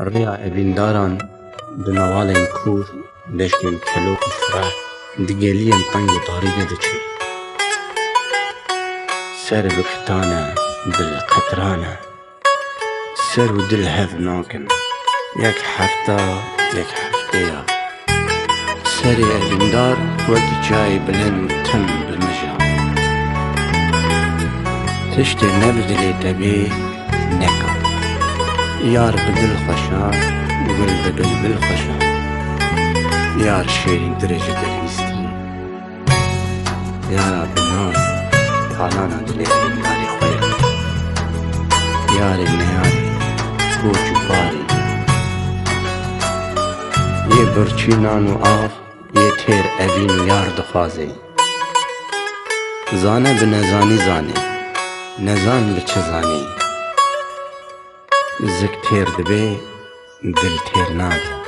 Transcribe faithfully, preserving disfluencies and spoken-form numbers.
Rêya evîndaran bi newalên kûr, deştên kelok û fireh, di geliyên teng û tarî de diçe. Ser bi kitan e, dil qetran e. Ser û dil hev nakin. Yek hefta, yek hefteya. Serê evîndar wekî çiyayê bilind tim bi mij a. Tiştê ne bi dilê te bê, neka. Yar bi dil xweş a, gul bi bilbil xweş a. Yar şêrîntir e ji dilhîstî. Yara bi naz, talana dilê evîndarê xwe ye. Yarê neyarê, koç û parê. Yê birçî nan û av, yê têr evîn û yar dixwazê. Zane bi nezanî zanê, nezan bi çi zanê. Zik têr dibe, dil têr nabe.